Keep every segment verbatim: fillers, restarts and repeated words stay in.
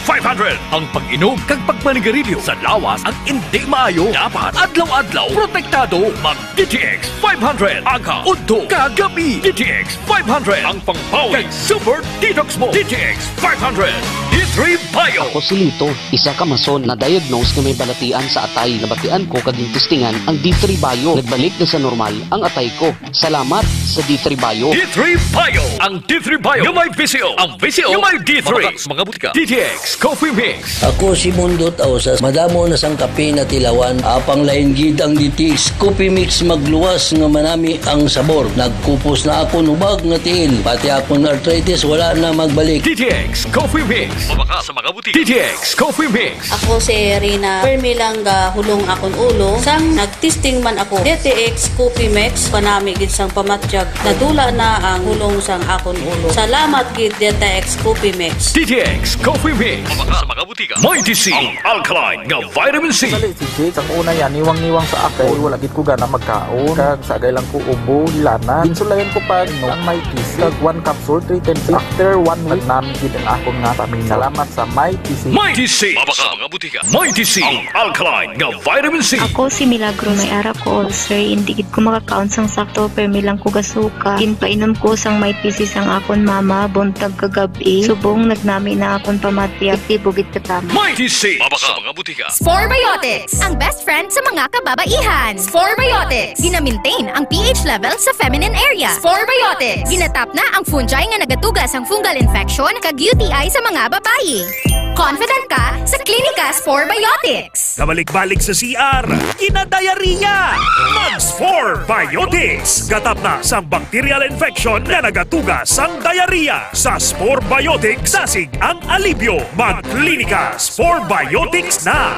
five hundred. Ang pag-inom kag pagmanigarilyo sa lawas ang hindi maayo. Dapat adlaw-adlaw protektado. Mag D T X five hundred, aga, udto, kag gab-i. D T X five hundred, ang pangbawi kag super detox mo. D T X five hundred, D three Bio. Ako si Lito, isa ka mason na diagnose nga may balatian sa atay. Nabatian ko kag gintistingan ang D three Bio. Nagbalik na sa normal ang atay ko. Salamat sa D three Bio. D three Bio. Ang D three Bio nga may V C O. Ang V C O nga may D three. Mabakal sa mga butika. D T X Coffee Mix. Ako si Mundot Ausas. Madamo na sang kape na tilawan. Apang lain gid ang D T X Coffee Mix, magluwas nga manami ang sabor. Nagkupos na akon hubag nga tiil. Pati akon arthritis wala na magbalik. D T X Coffee Mix. Mabakal sa mga butika. D T X Coffee Mix. Ako si Rina. Permi lang gahulong akon ulo. Sang nagtesting man ako, D T X Coffee Mix, panami gid sang pamatyag. Nadula na ang hulong sang akon ulo. Salamat gid, D T X Coffee Mix. D T X Coffee Mix. Mabakal sa mga butika. Mighty C, ang alkaline nga vitamin C. Sali si Jake, ang una yan, niwang-niwang sa ako. Wala gid ko gana magkaon. Kag sa agay lang ko ubo, hilana. Ginsulayan ko pa, no, ang Mighty C. Kag one capsule, three times. After one week, nagnami gid ang akon nga stamina. Salamat sa Mighty C. Mighty C. Mabakal sa mga butika. Mighty C, ang alkaline nga vitamin C. Ako si Milagro, may ara ko ulcer, hindi gid ko makakaon sang sakto, permi lang ko gasuka. Ginpainom ko sang Mighty C sang akon mama, buntag kag gab-i. Subong nagnami na akon pamatyag, epektibo gid katama. Mighty C, mabakal sa mga butika. Spore Biotics, ang best friend sa mga kababaihan. Spore Biotics, gina-maintain ang P H level sa feminine area. Spore Biotics, ginatap na ang fungi nga nagatuga sang fungal infection kag U T I sa mga babayi. Confident ka sa Klinika Spore Biotics. Kabalik-balik sa C R, kinadayariya. Mag Spore Biotics. Gatap na sang bacterial infection nga nagatuga sang diarrhea. Sa Spore Biotics, dasig ang alibyo. Mag Klinika Spore Biotics na.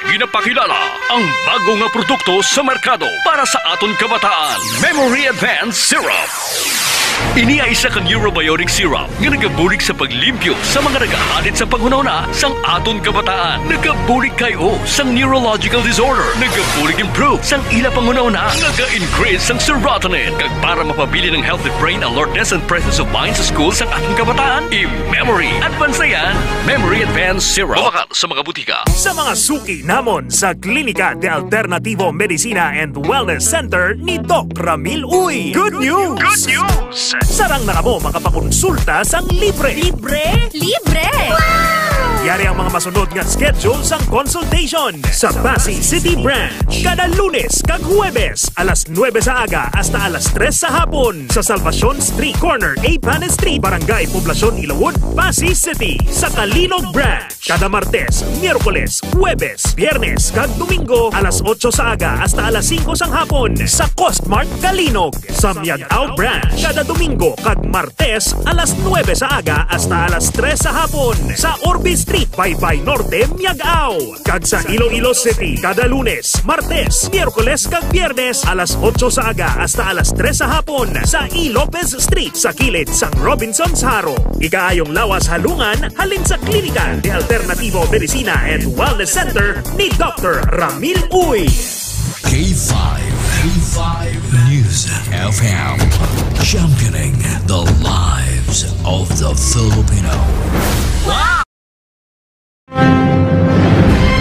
Ginapakilala ang bago nga produkto sa merkado para sa aton kabataan, Memory Advance Syrup. Ini ay isa ka neurobiotic syrup nga nagabulig sa paglimpyo sa mga nagahadit sa panghunahuna sang aton kabataan. Nagabulig kay o sang neurological disorder. Nagabulig improve sang ila panghunahuna. Naga-increase sang serotonin. Kag para mapabilin ang healthy brain alertness and presence of mind sa school sang aton kabataan, i-Memory Advance na yan. Memory Advance Syrup. Mabakal sa mga butika. Sa mga suki namon sa Klinika de Alternativo Medicina and Wellness Center ni Doc Ramil Uy. Good news! Good news! Sarang na kamo makapakonsulta sang libre. Libre? Libre! Yari ang mga masunod nga schedule sang consultation sa Passi City Branch. Kada Lunes kag Huwebes, alas nuebe sa aga hasta alas tres sa hapon, sa Salvacion Street, corner Eighth Street, Barangay Poblacion, Ilawod, Passi City. Sa Calinog Branch, kada Martes, Miyerkules, Huwebes, Biyernes, kag Domingo, alas otso sa aga hasta alas singko sang hapon, sa Costmart Calinog. Sa Miag-ao Branch, kada Domingo kag Martes, alas nuebe sa aga hasta alas tres sa hapon, sa Orbe Street, Baybay Norte, Miag-ao. Kag sa Iloilo City, kada Lunes, Martes, Miyerkules, kag Biyernes, alas otso sa aga hasta alas tres sa hapon, sa E. Lopez Street, sa kilid sang Robinsons Jaro. Ikaayong lawas halungan halin sa Klinika de Alternativo Medicina and Wellness Center ni Doctor Ramil Uy. K five, K five News F M, championing the lives of the Filipino.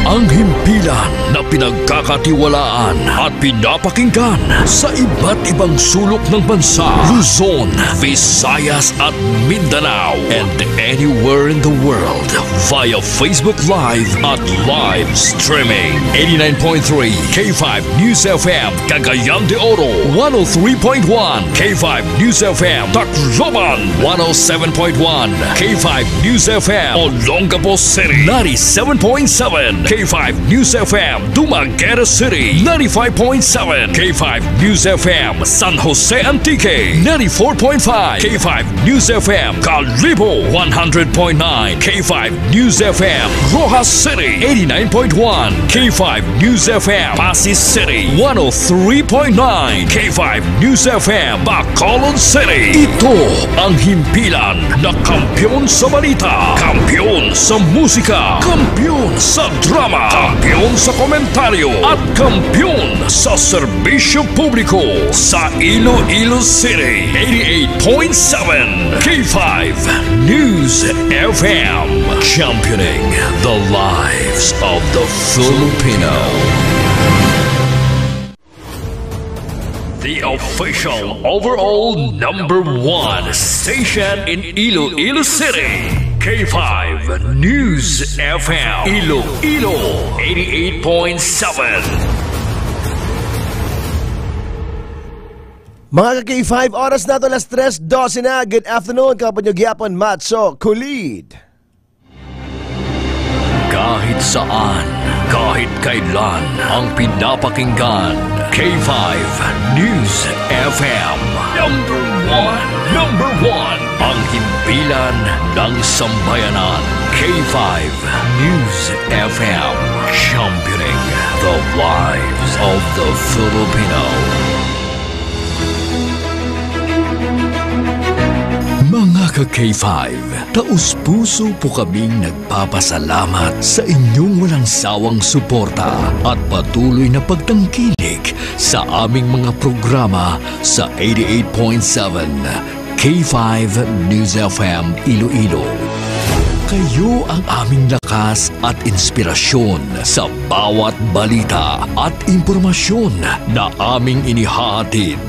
Ang himpilan na pinagkakatiwalaan at pinapakinggan sa iba't ibang sulok ng bansa, Luzon, Visayas at Mindanao, and anywhere in the world via Facebook Live at live streaming. Eighty-nine point three K five News F M, Cagayan de Oro, one oh three point one K five News F M, Tacloban, one oh seven point one K five News F M, Olongapo City, ninety-seven point seven K five News F M, Dumaguete City, ninety-five point seven K five News F M, San Jose Antique, ninety-four point five K five News F M, Kalibo, one hundred point nine K five News F M, Roxas City, eighty-nine point one K five News F M, Passi City, one oh three point nine K five News F M, Bacolod City. Ito ang himpilan na kampiyon sa balita, kampiyon sa musika, kampiyon sa drama, kampiyon sa komentaryo. Parlamentaryo at kampiyon sa serbisyo publiko sa Iloilo City, eighty-eight point seven K five News F M, championing the lives of the Filipino. The official overall number one station in Iloilo City, K five News F M, Iloilo, eighty-eight point seven. Mga ka-K five, oras nato alas tres dose na. Good afternoon, kaupod nyo gihapon, Macho Kulit. Kahit saan, kahit kailan, ang pinapakinggan, K five News F M. Number one, number one, ang himpilan ng sambayanan, K five News F M, championing the lives of the Filipino. Mga ka-K five, taos-puso po kaming nagpapasalamat sa inyong walang sawang suporta at patuloy na pagtangkilik sa aming mga programa sa eighty-eight point seven K five News F M Iloilo. Kayo ang aming lakas at inspirasyon sa bawat balita at impormasyon na aming inihahatid.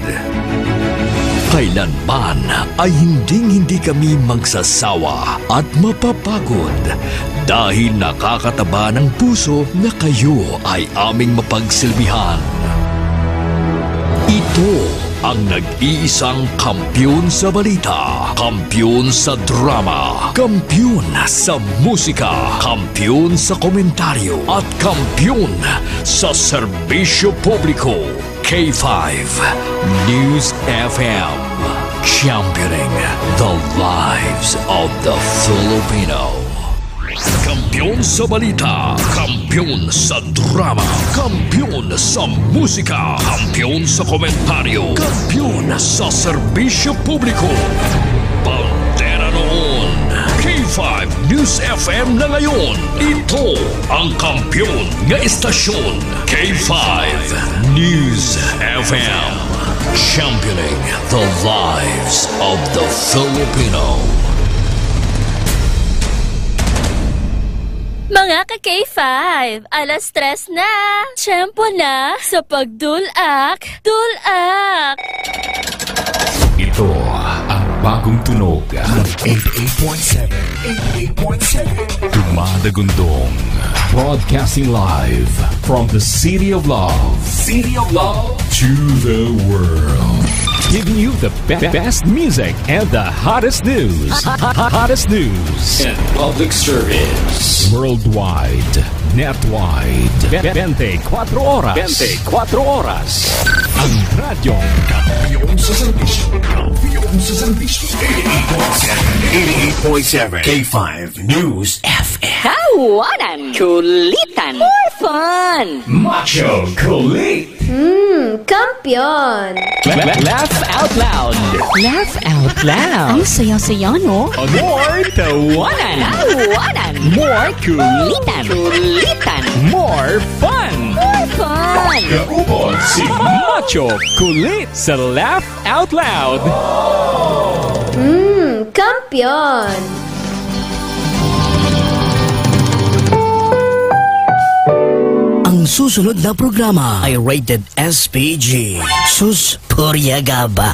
Kailanman ay hinding-hindi kami magsasawa at mapapagod dahil nakakataba ng puso na kayo ay aming mapagsilbihan. Ito ang nag-iisang kampiyon sa balita, kampiyon sa drama, kampiyon sa musika, kampiyon sa komentaryo, at kampiyon sa serbisyo publiko. K five News F M, championing the lives of the Filipino. Kampiyon sa balita, kampiyon sa drama, kampiyon sa musika, kampiyon sa komentaryo, kampiyon sa serbisyo publiko. Bandera noon, K five News F M na ngayon. Ito ang kampiyon nga estasyon, K five News F M. Championing the lives of the Filipino. Mga ka-K five, alas tres na. Tiyempo na sa pagdulak, dulak. Ito ang bagong tunog ng eighty-eight point seven, eighty-eight point seven. Dumadagundong. Broadcasting live from the City of Love. City of Love to the world. Giving you the be- best music and the hottest news. Hottest news and public service. Worldwide, netwide, be- twenty-four oras. Twenty-four oras. Ang radyong kampiyon sa serbisyo. Kampiyon sa serbisyo. Eighty-eight point seven. Eighty-eight point seven. K five News F M. Tawanan, kulitan, more fun. Macho Kulit. Hmm, kampiyon. La- la- laugh out loud. Laugh out loud. Ang saya-saya, no? More tawanan. Tawanan. More kulitan. Kulitan. More fun. More fun. Kaupod si Macho Kulit sa Laugh Out Loud. Mm, kampiyon. Ang susunod na programa ay rated S P G. Sus, purya gaba.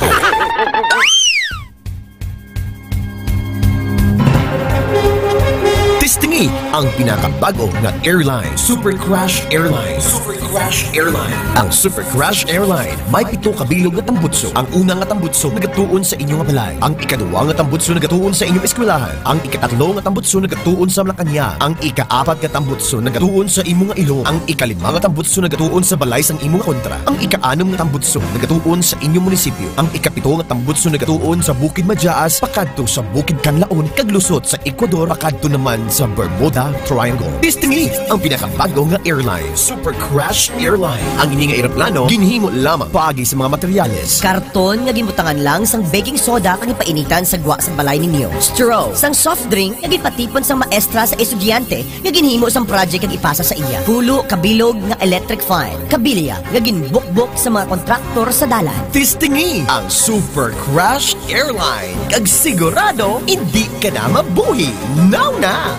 Testingi ang pinakabag-o nga airline, Super Crash Airline. Super Crash Airline. Ang Super Crash Airline may pito ka bilog nga tambutso. Ang una nga tambutso nagatuon sa inyo nga balay. Ang ikaduha nga tambutso nagatuon sa inyong eskwelahan. Ang ikatlo nga tambutso nagatuon sa Malacañang. Ang ikaapat nga tambutso nagatuon sa imo nga ilong. Ang ikalima nga tambutso nagatuon sa balay sang imo nga kontra. Ang ikaanom nga tambutso nagatuon sa inyong munisipyo. Ang ikapito nga tambutso nagatuon sa Bukid Majaas pakadto sa Bukid Kanlaon kag lusot sa Ecuador pakadto naman sa Bermud. Bermuda Triangle. Testingi ang pinakabago nga airline, Super Crash Airline. Ang ini nga eroplano ginhimo lamang paagi sa mga materyales. Karton nga ginbutangan lang sang baking soda kag ipainitan sa gwa sa balay ninyo. Straw sang soft drink nga ginpatipon sang maestra sa estudyante nga ginhimo sang project kag ipasa sa iya. Pulo ka bilog nga electric fan, kabilya nga ginbukbok sa mga kontraktor sa dalan. Testingi ang Super Crash Airline, kag sigurado hindi ka na mabuhi. Now na!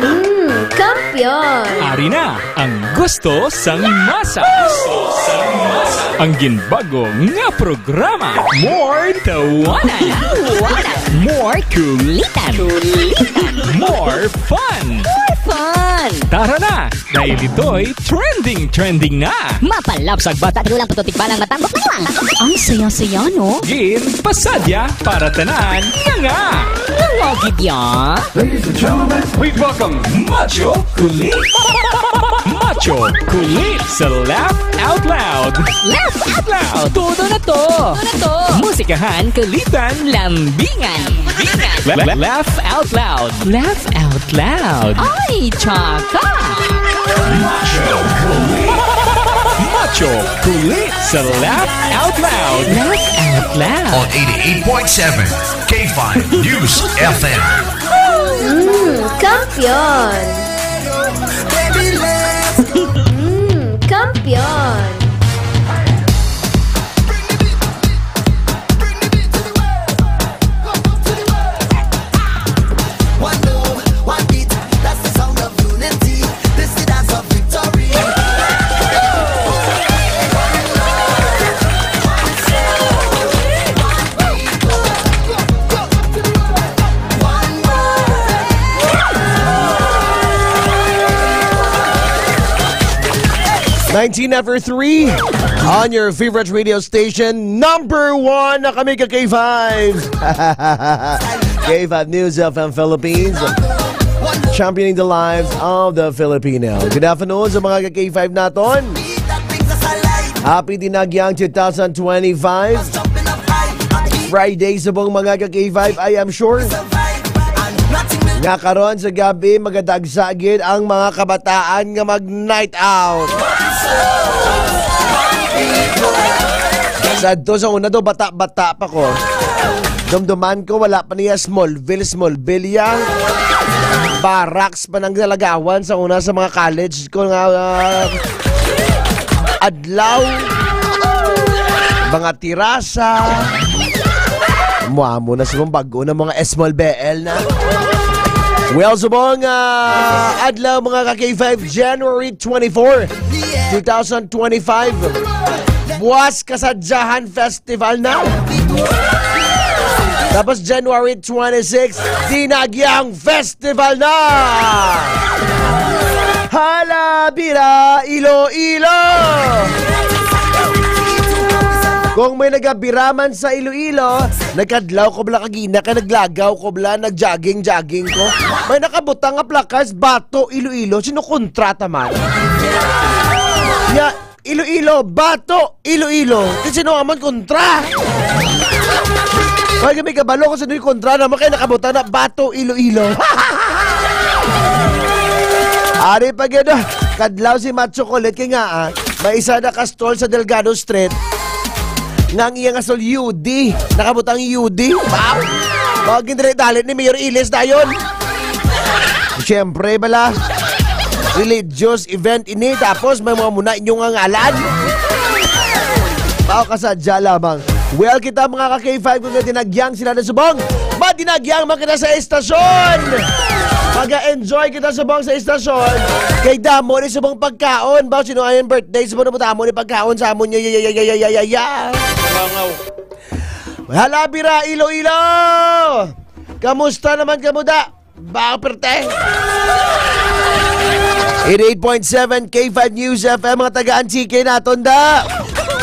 Mm, kampiyon! Ari na ang gusto sang masa. Ang ginbago nga programa. More tawanan. More kulitan. More fun. More fun. Tara na! Dahil ito'y trending, trending na. Mapalabsag bata, tigulang puto, tikbalang matambok na lang. Ang saya-saya, no? Gin, pasadya, para tanan, nga nga. Nga nga, gid ya. Ladies and gentlemen, please welcome Macho Kulit. Macho Kulit sa Laugh Out Loud. Laugh Out Loud. Todo na to. Todo na to. Musikahan, kulitan, lambingan. Lambingan. La- la- laugh Out Loud. Laugh Out Loud. Ay, tsaka! Macho Kulit. Macho Kulit sa Laugh Out Loud. Laugh Out Loud. On eighty-eight point seven K five News F M. Mm, kampiyon! Mm, kampiyon! One love, one beat, that's the sound of unity. This is the dance of victory. Nineteen number three on your favorite radio station, number one na kami ka K five. K five News F M Philippines, championing the lives of the Filipino. Good afternoon sa mga ka K five naton. Happy Dinagyang two thousand twenty-five. Friday subong mga ka K five, I am sure. Nga karon sa gabi, magadagsa gid ang mga kabataan nga mag-night out. Sadto sa una daw, bata-bata pa ko. Dumduman ko, wala pa niya Smallville, Smallville ya. Barracks pa nang nalagawan sa una sa mga college ko nga, ah, adlaw. Mga tirasa. Muamo na sa mga bago na mga small B L na. Well, subong, ah, adlaw, mga ka K five, January twenty-four, two thousand twenty-five. Buwas Kasadyahan Festival na. Tapos January twenty-six, Dinagyang Festival na. Hala, bira, Iloilo! Kung may nagabira man sa Iloilo, nagkadlaw ko bala kagina kay naglagaw ko bala, nag-jogging-jogging ko. May nakabutang nga placards, Bato, Iloilo, sino kontra ta man? Nya, Iloilo, Bato, Iloilo. Di sino man kontra? Wala kami kabalo kung sino yung kontra naman kay nakabutang na Bato, Iloilo. Ari pa gyud, ah. Kadlaw si Macho Colette kay nga, ah, may isa na ka stall sa Delgado Street. Nga ang iya nga stall, U D. Nakabutang U D. Wow! Mga gindalit-dalit ni Mayor Iles dayon. Siyempre, bala. Religious event ini, tapos may mga muna inyong nga ngalan. Mao kasadya lamang. Well, kita mga ka K five, kung dinagyang sila na subong, madinagyang man kita sa estasyon. Maga-enjoy kita subong sa estasyon. Kay damo ni subong pagkaon. Ba, sino ang birthday? Subong na mo damo ni pagkaon sa amon. Ya, ya, ya, ya, ya, ya, ya, ya. Hala, bira, Iloilo! Kamusta naman kamo da? Ba, perte? Eighty-eight point seven K five News F M, mga taga-Antique naton da.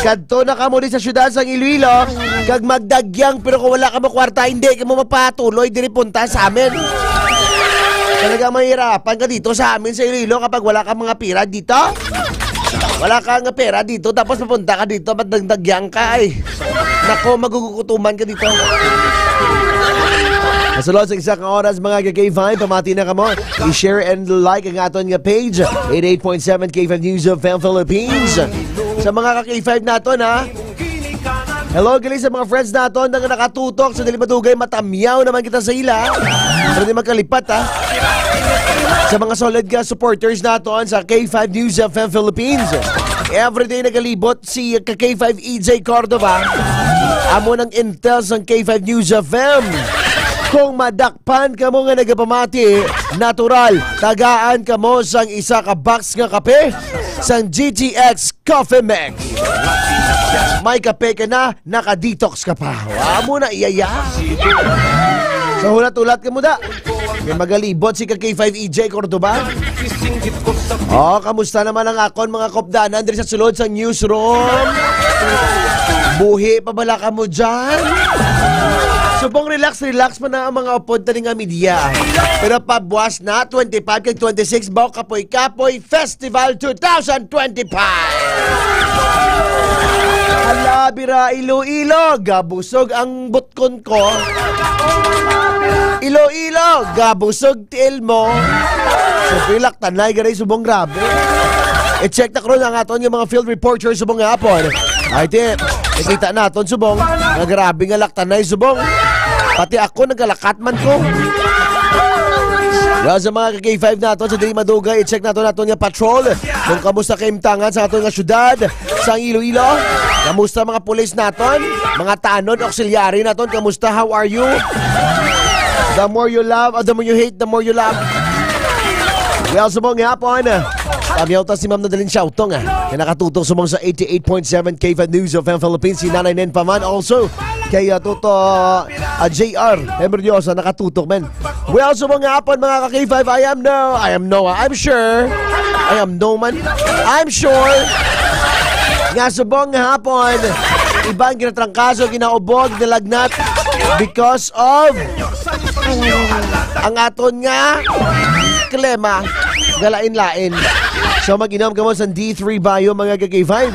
Kadto na kamo di sa syudad sang Iloilo, kag magdagyang, pero kung wala kamo kwarta, hindi kamo mapatuloy diri punta sa amin. Talaga mahirapan ka dito sa amin sa Iloilo kapag wala ka mga pira dito. Wala ka nga pera dito, tapos mapunta ka dito, ba't nagdagyang ka, ay? Nako, magugukutuman ka dito. Sa sulod sa isa ka oras, mga ka K five, pamati na kamo. I-share and like ang aton nga page, eighty-eight point seven K five News F M Philippines. Sa mga ka K five naton, ha? Hello, gali sa mga friends naton nga nakatutok sa dili madugay, matamyaw naman kita sa ila. Pero di magkalipat, ha? Sa mga solid nga supporters naton sa K five News F M Philippines. Everyday nagalibot si ka K five E J Cordova. Amo nang intel sang K five News F M. Kung madakpan kamo nga nagapamati, natural, tagaan kamo sang isa ka box nga kape sang G T X Coffee Mix. May kape ka na, naka-detox ka pa. Amo na, iyaya. Sa hulat-hulat ka mo da. May magalibot si ka K five E J Cordova. Oh, kamusta naman ang akon mga kopdanan diri sa sulod sa newsroom? Buhi pa bala kamo dyan? Subong relax, relax pa na ang mga upod tani nga media. Pero pabuas na, twenty-five kag twenty-six, Baw Kapoy Kapoy Festival two thousand twenty-five. Hala, bira, Iloilo, gabusog ang butkon ko. Iloilo, gabusog tiil mo. Siyempre, laktanay, garay, subong grabe. I-check na karon ang aton nga mga field reporter subong nga hapon. Ay, ti, nakita naton subong. Nga grabe nga laktanay subong. Pati ako nagalakat man ko. Well, sa mga ka K five naton sa dili madugay, i-check naton naton nga patrol. Kung kamusta kaimtangan sa aton nga syudad, sa Iloilo. Kamusta mga pulis naton? Mga tanod, auxiliary naton, kamusta? How are you? The more you love, or the more you hate, the more you love. Well, subong nga hapon, pamiyawta si Ma'am Nadalin Siautong, ah. Kaya nakatutok subong sa eighty-eight point seven K five News F M Philippines, si Nanay Nen Paman. Also, kay, ah, Toto, ah, J R Embriosa, nakatutok man. Well, subong nga hapon, mga ka K five, I am no, I am no, I'm sure. I am no man. I'm sure. Nga subong nga hapon, ibang ginatrangkaso, ginaubog, ginalagnat because of ang aton nga klema, galain-lain. So, mag-inom kamo sa D three Bio, mga ka K five.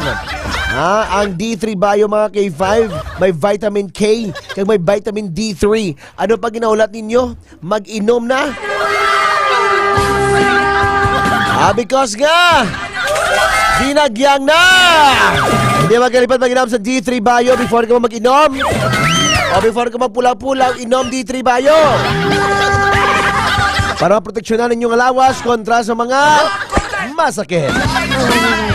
Ha? Ang D three Bio, mga K five, may vitamin K, kag may vitamin D three. Ano pa ginahulat ninyo? Mag-inom na? Ah, because nga, dinagyang na! Hindi magkalipat mag-inom sa D three Bio before ka mag-inom. O before ka magpulaw-pulaw, inom D three Bio. Para maproteksyonan ninyo nga lawas kontra sa mga masakit.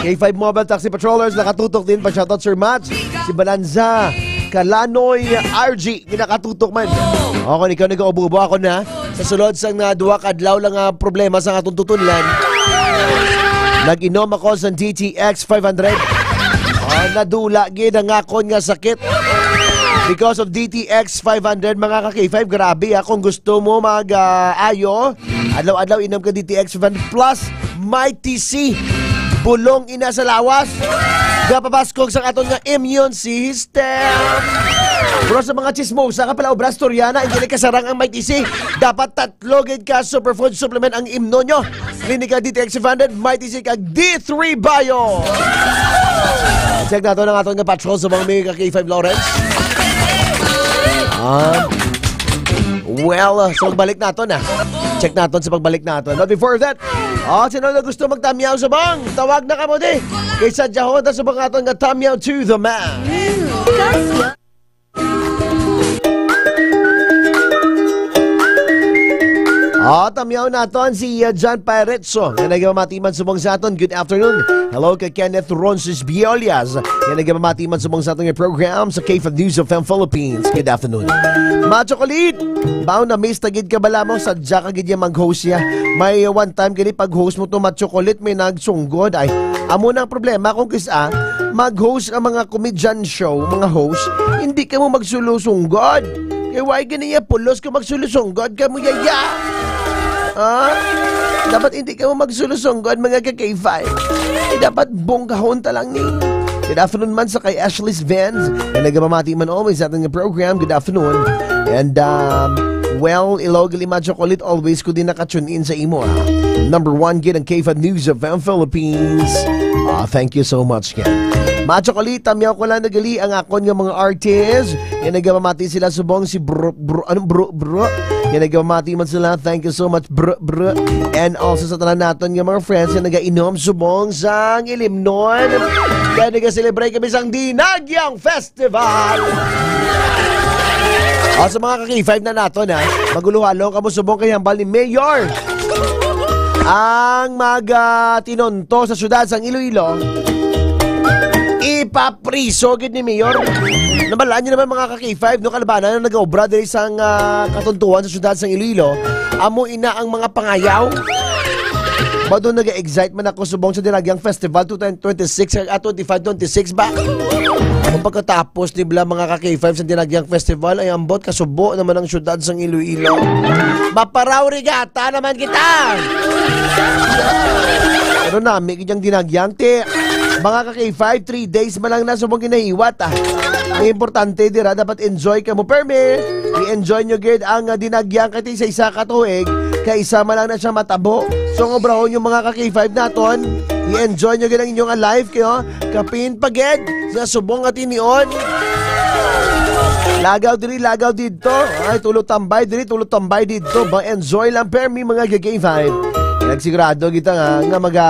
K five Mobile Taxi Patrollers, nakatutok din pa. Shoutout, Sir Mats. Si Balanza Kalanoy R G, ginakatutok man. O, kung ikaw nag-aubo-ubo, ako na. Sa sulod sang, ah, duha ka adlaw lang nga problema sa atong tutunlan. Nag-inom ako sa D T X five hundred. Ah, nadula gid ang akon nga sakit. Because of D T X five hundred, mga ka K five, grabe, ah. Kung gusto mo mag, ah, ayo, adlaw-adlaw inom ka D T X five hundred plus Mighty C. Bulong ina sa lawas. Gapabaskog sa aton nga immune system. Pero sa mga chismosa nga pala obra, storya na, hindi kasarang ang Mighty C. Dapat tatlo gid ka superfood supplement ang imno nyo. Clinica D T X five hundred, Mighty C, kag D three Bio. Check nato ang aton nga patrol sa mga mga K five Lawrence. Ah. Well, uh, so pagbalik naton, ah. Check naton sa pagbalik naton. But before that, oh, sino na gusto magtamyaw subong? Tawag na kamo di. Kay sa Jahon, subong aton nga tamyaw to the man. Ah, tamyaw naton si, uh, John Paretso, nga nagmamati man subong sa aton. Good afternoon. Hello kay Kenneth Ronces Biolias, nga nagmamati man subong sa aton nga program sa K five News F M Philippines. Good afternoon. Ma Chocolate, bao na miss ta gid ka bala mo, sadya ka gid ya mag-host ya. May one time gani pag-host mo to, Ma Chocolate, may nagsunggod. Ay, amo na ang problema kung kis-a mag-host ang mga comedian show, mga host, hindi ka mo magsulo-sunggod. Kay why gani ya pulos ka magsulo-sunggod ka mo yaya? Ah? Dapat hindi ka mo magsulo-sunggod, mga ka K five. Eh, dapat bonggahon ta lang ni. Good afternoon man sa kay Ashley's Vans, na nagmamati man always sa ating program. Good afternoon. And, um, well, Ilog Lima Chocolate, always ko din naka-tune in sa imo, ah. Number one gid ang K five News F M Philippines. Ah, thank you so much, Ken. Ma Chocolate, tamyaw ko lang nagali ang akon nga mga artist. Nga nagmamati sila subong si Bro, Bro, ano, Bro, Bro? Kaya nagpamati man sila. Thank you so much, bro, bro. And also sa tanan naton nga mga friends nga nagainom subong sang ilimnon. Kaya nag-celebrate kami sang Dinagyang Festival. O, sa mga ka-K five na naton, ha, maguluhalo kamo subong kay hambal ni Mayor. Ang magatinunto sa syudad sang Iloilo, ipapriso gid ni Mayor. Nabalaan niyo naman, mga ka-K five, no, kalabanan na nag-obra diri sang, ah, katuntuan sa syudad sang Iloilo. Amo ina ang mga pangayaw. Ba doon nag-excite man ako subong sa Dinagyang Festival two thousand twenty-six at twenty-five twenty-six ba? Ang pagkatapos ni bla, mga ka-K five, sa Dinagyang Festival ay ambot kasubo naman ang syudad sang Iloilo. Maparaw rigata naman kita. Pero nami gid ang Dinagyang, ti. Mga ka-K five, three days man lang na subong ginahiwat, ah. Ang importante dira, dapat enjoy kamo. Permi, i-enjoy nyo gid ang, ah, Dinagyang kay sa isa ka tuig, kay isa man lang na siya matabo. So, ang obrahon yung mga ka-K five naton, i-enjoy nyo gid ang inyong, ah, life kayo. Kapin pa gid sa subong nga tinion. Lagaw diri, lagaw didto. Ay, tulo tambay diri, tulo tambay didto. Ba, enjoy lang, permi, mga ka-K five. Nagsigurado kita nga, nga maga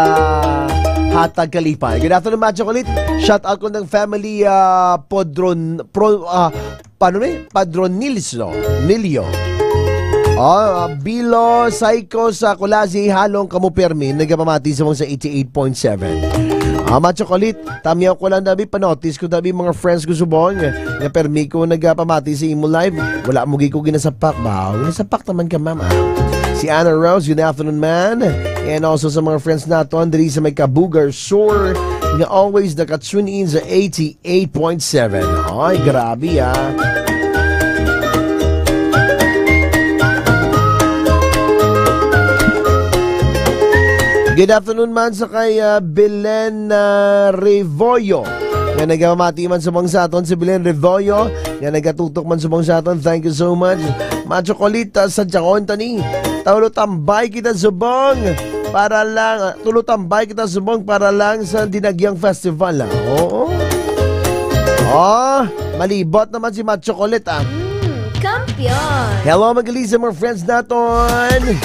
hatag kalipay. Good afternoon, Macho Kulit. Shout out ko ng family, ah, Podron, Pro, ah, paano ni? Padronilso, Nilio. Ah, ah, Bilo, Saiko, sa Kulasi, Halong, kamo permi, nagapamati sa mga sa eighty-eight point seven. Ah, Macho Kulit, tamyaw ko lang, dabi, panotis ko, dabi, mga friends ko subong, nga permi ko nagapamati sa imo live. Wala mo gi ko ginasapak ba? Ginasapak naman ka, mama. Si Anna Rose, good afternoon, man. And also sa mga friends naton diri sa may Kabugar Sur, nga always naka-tune in sa eighty-eight point seven. Ay, grabe, ah. Good afternoon man sa kay, ah, Belen, ah, Revoyo, nga nagamati man subong sa aton. Si Belen Revoyo, nga nagatutok man subong sa aton. Thank you so much. Macho Kulit, ah, sa Jaon tani. Tulo tambay kita subong para lang, ah, tulo tambay kita subong para lang sa Dinagyang Festival, ah. Oo. Oh, malibot naman si Macho Kulit, ah. Mm, kampiyon. Hello, mga listener friends naton.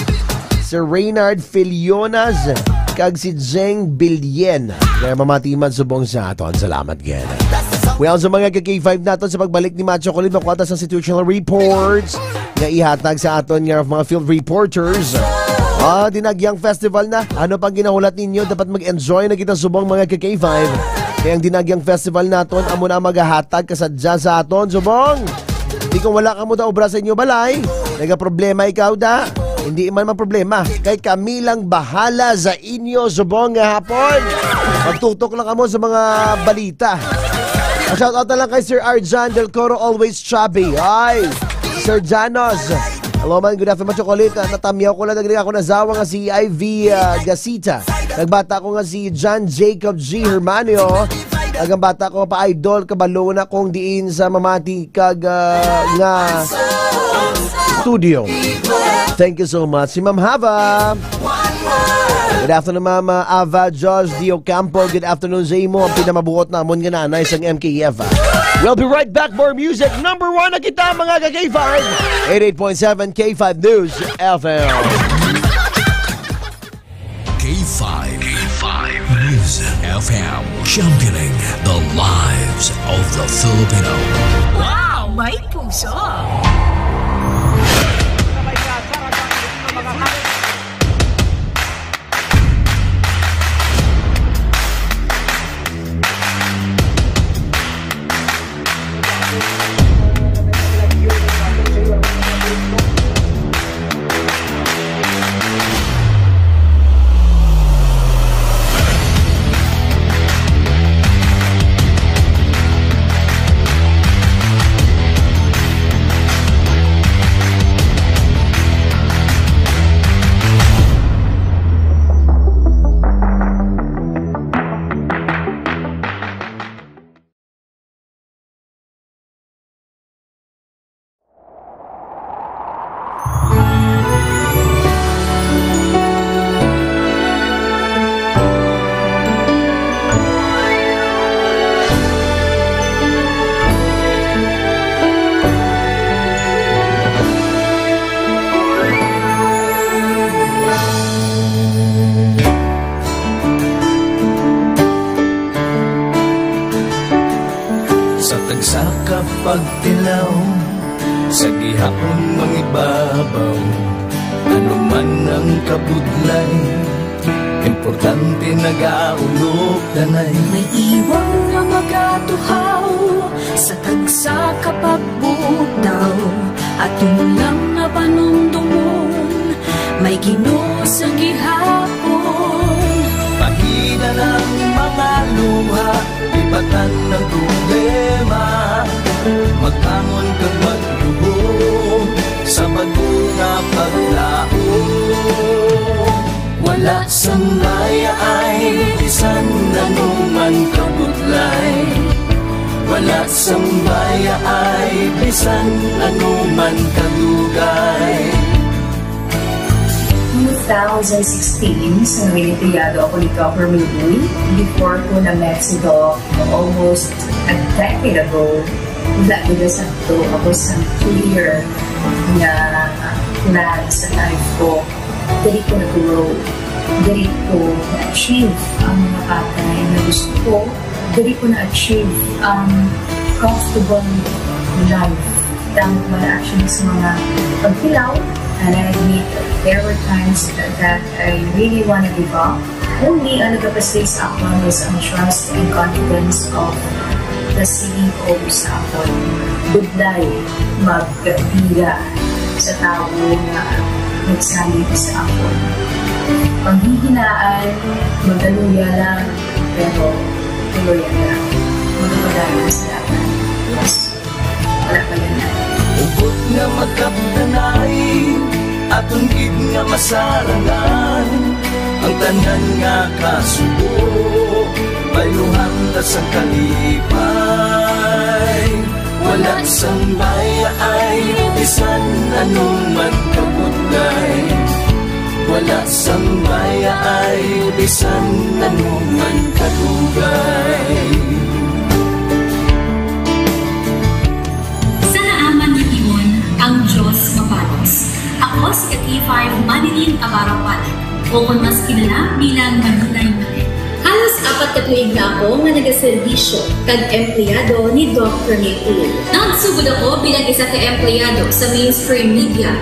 Si Reynard Filionas kag si Jeng Bilyen. Kaya mamati man subong sa aton. Salamat gid. Well, sa mga ka-K five naton, sa pagbalik ni Macho Kulit, makuha ta sa situational reports nga ihatag sa aton nga mga field reporters. Ah, Dinagyang Festival na. Ano pang ginahulat ninyo? Dapat mag-enjoy na kita subong, mga ka-K five. Kaya ang Dinagyang Festival naton, amo na magahatag kasadya sa aton subong. Di, kung wala kamo da obra sa inyo balay, nagaproblema ikaw da, hindi man maproblema. Kay kami lang bahala sa inyo subong nga hapon. Magtutok lang kamo sa mga balita. Shout out na lang kay Sir Arjan Del Coro, always chubby. Ay, Sir Janos. Hello man, good afternoon, Chocolate. Ah, natamyaw ko lang, nagdali ako nasawa nga si Ivy, ah, Gasita. Nagbata ko nga si John Jacob G Hermanio. Ang bata ko pa idol, kabalo na kung diin sa mamati kag, ah, nga studio. Thank you so much. Si Ma'am Hava. Good afternoon, Ma'am, ah, Ava Jos Diocampo. Good afternoon sa imo. Ang pinamabuot namon nga nanay sang M K F. We'll be right back. More music. Number one na kita, mga ka-K five. Eighty-eight point seven K five News F M. K five. K five News F M. Championing the lives of the Filipino. Wow! May puso! Pagtilaw sa gihapon mangibabaw, ano man ang kabudlay, importante nagaulog tanay. May iwang nga magatuhaw sa tagsa ka pagbutaw, aton lang nga panumdumon, may Ginoo sa gihapon. Pahina ng mga luha, lipatan ng problema, magbangon kag magluhom sa bag-o nga paglaom. Wala sang bayaay bisan ano man kabudlay, wala sang bayaay bisan ano man kadugay. two thousand sixteen, sa nangin empleyado ako ni Doc Romeo Uy. Before ko na-met si Doc almost a decade ago, wala gid sakto ako sa clear nga plan sa life ko. Diri ko nag-grow. Diri ko na-achieve ang mga bagay na gusto ko. Diri ko na-achieve ang comfortable life. Damo ko na-achieve sa mga pagtilaw. And I admit that there were times that, that I really want to give up. Only ang nagapastay sa akon was ang trust and confidence of the C E O sa akon. Budlay magbira sa tawo nga nagsalig sa akon. Panghihinaan, magaluya lang, pero tuloy na lang. Magpadayon sa dapat. Yes. Wala pa yun na. Hugot nga magkapdanay, aton gid nga masarangan ang tanan nga kasubo, bayluhan ta sang kalipay. Wala sang bayaay, bisan ano man kabudlay. Wala sang bayaay, bisan ano man kadugay. Sa naaman nga tion, ang Dios mabalos. Ako si ka K five Manilyn Abarapan, o kon mas kilala bilang Manilay Manilyn. Halos apat ka tuig na ako nga nagaserbisyo kag empleyado ni Doc Rene Uy. Nagsugod ako bilang isa ka empleyado sa mainstream media.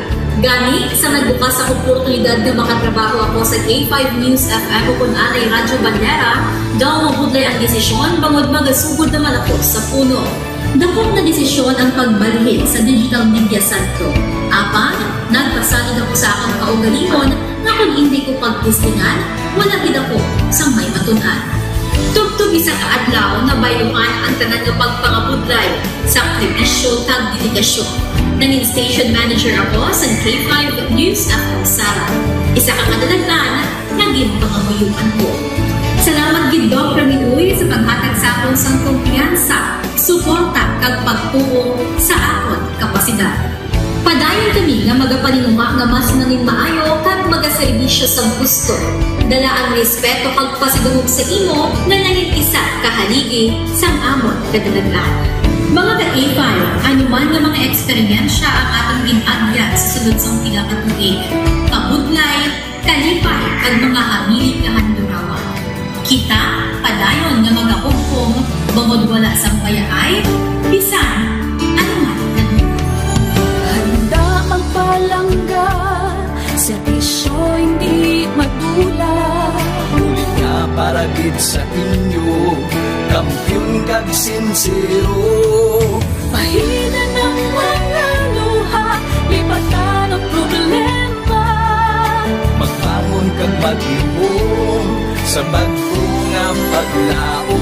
Gani, sa nagbukas ang oportunidad nga makatrabaho ako sa K five News F M o kon anay Radyo Bandera, daw mabudlay ang desisyon bangod magasugod naman ako sa puno. Dako nga desisyon ang pagbalhin sa Digital Media Centro. Apan, nagpasalig ako sa akon kaugalingon nga kon indi ko pagtestingan, wala gid ako sang may matun-an. Tubtob isa ka adlaw, nabayluhan ang tanan nga pagpangabudlay, sakripisyo, kag dedikasyon. Nangin station manager ako sa K five News F M Sara. Isa ka kadalagan nga ginpangamuyoan ko. Salamat gid, Doc Ramil Uy, sa paghatag sa akon sang kumpiyansa, suporta, kag pagtuo sa akon kapasidad. Padayon kami nga magapaninguha nga mas nangin maayo kag magaserbisyo sa gusto. Dala ang respeto kag pasidungog sa imo nga nangin isa ka haligi sang amon kadalagan. Mga ka K five, ano man nga mga eksperyensya ang aton gin-agyan sa sulod sang pila ka tuig, kabudlay, kalipay, kag mga hamili kahandurawan. Kita padayon nga magahugpong bangod wala sang bayaay bisan ano man. Handa magpalangga, serbisyo hindi madula. Bulig nga para gid sa inyo, kampiyon kag sinsero. Pahina ng mga luha, lipatan ang problema. Magbangon kag maglihom sa bag-o nga paglaom.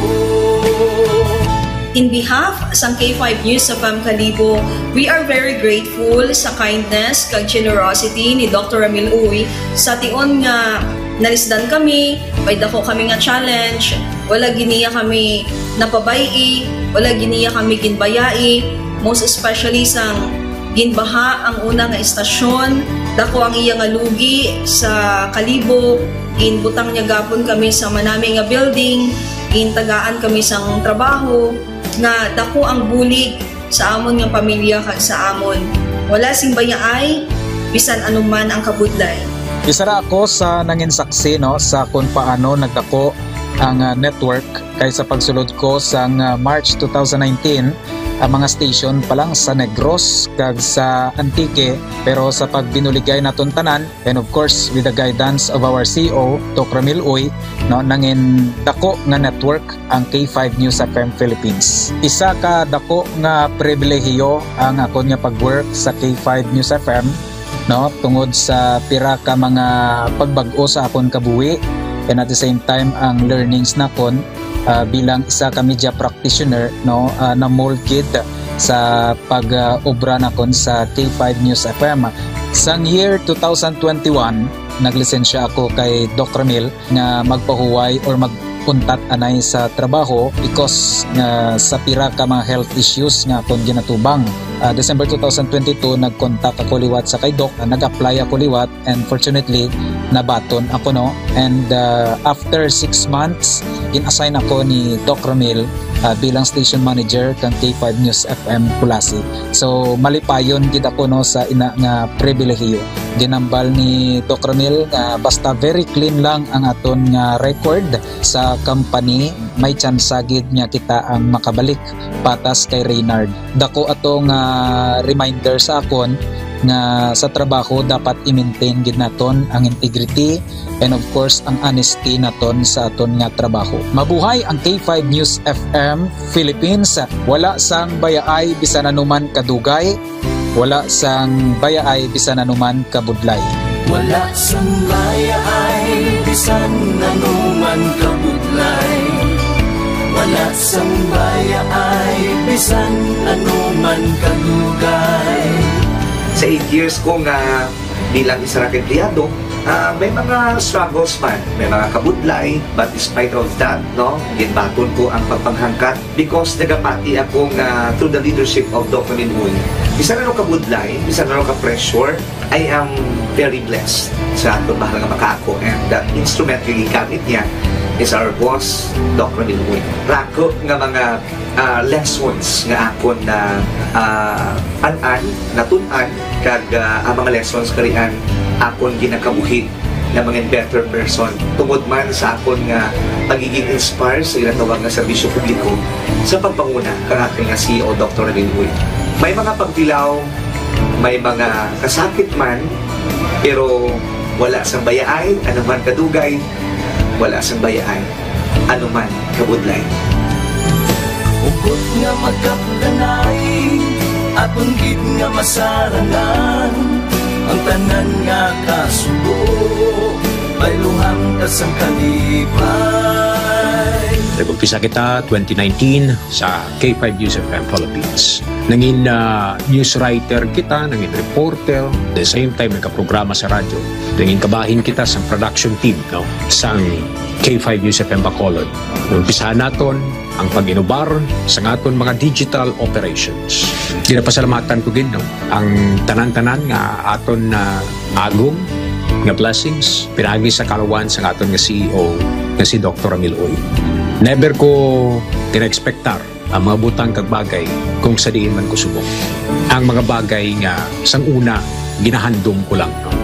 In behalf sang K five News F M Kalibo, we are very grateful sa kindness kag generosity ni Doctor Ramil Uy sa tion nga nalisdan kami, may dako kami nga challenge, wala gid niya kami napabay-i, wala gid niya kami ginbayai, most especially sang ginbaha ang una nga istasyon, dako ang iya nga lugi sa Kalibo, ginbutang niya gapon kami sa manami nga building, gintagaan kami sang trabaho, nga dako ang bulig sa amon nga pamilya kag sa amon. Wala sing bayaay, bisan ano man ang kabudlay. Isa ra ako sa nangin saksi, no, sa kung paano nagdako ang, ah, network, kay sa pagsulod ko sang, ah, March two thousand nineteen, ang mga station pa lang sa Negros kag sa Antique, pero sa pagbinuligay naton tanan, and of course, with the guidance of our C E O, Doc Ramil Uy, no, nangin dako nga network ang K five News F M Philippines. Isa ka dako nga pribilehiyo ang akon nga pag-work sa K five News F M, no, tungod sa pira ka mga pagbag-o sa akon kabuhi, and at the same time, ang learnings nakon, ah, bilang isa ka media practitioner, no, ah, na-mold gid sa pag, ah, obra nakon sa K five News F M. Sang year two thousand twenty-one, naglisensya ako kay Doc Ramil nga magpahuway or mag-untat anay sa trabaho because nga sa pira ka mga health issues nga akon ginatubang. Ah, December two thousand twenty-two, nag-contact ako liwat sa kay Doc, ah, nag-apply ako liwat, and fortunately, nabaton ako, no? And, ah, after six months, gin-assign ako ni Doc Ramil, ah, bilang station manager kang K five News F M Culasi. So, malipayon gid ako, no, sa ina nga pribilehiyo. Ginambal ni Doc Ramil nga basta very clean lang ang aton nga record sa company, may tsansa gid nga kita ang makabalik patas kay Reynard. Dako ato nga reminder sa akon nga sa trabaho dapat i-maintain gid naton ang integrity and of course ang honesty naton sa aton nga trabaho. Mabuhay ang K five News F M Philippines. Wala sang bayaay bisan anuman kadugay, wala sang bayaay bisan anuman kabudlay. Wala sang bayaay bisan anuman kabudlay. Wala sang bayaay bisan anuman kadugay. Sa eight years ko nga bilang isa ra ka empleyado, ah, may mga struggles man, may mga kabudlay, but despite of that, no, ginbaton ko ang pagpanghangkat because nagapati ako nga through the leadership of Doc Ramil Uy, bisan ano ka budlay, bisan ano ka pressure, I am very blessed sa akon mahal nga makaako, and the instrument nga gigamit niya is our boss, Doc Ramil Uy. Rako nga mga, ah, lessons nga akon na, ah, an-an, natun-an, kag, ah, ang mga lessons karian akon ginakabuhi nga mangin better person tungod man sa akon nga pagiging inspire sa ginatawag nga serbisyo publiko sa pagpanguna kang aton nga C E O, Doctor Ramil Uy. May mga pagtilaw, may mga kasakit man, pero wala sang bayaay, anuman kadugay, wala sang bayaay, anuman kabudlay. Hugot nga magkapdanay, aton gid nga masarangan ang tanan nga kasubo, bayluhan ta sang kalipay. Nag-umpisa kita twenty nineteen sa K five News F M Philippines. Nangin, ah, news writer kita, nangin reporter, the same time nagkaprograma sa radyo. Nangin kabahin kita sang production team, no, sang K five News F M Bacolod. Umpisahan naton ang pag-inubar sa aton mga digital operations. Ginapasalamatan ko gid, no, ang tanan-tanan nga aton na agom nga blessings pinaagi sa kalawan sa aton nga C E O nga si Doctor Ramil Uy. Never ko gina-expectar ang mga butang kag bagay kung sa diin man ko subong. Ang mga bagay nga sang una ginahandom ko lang, no?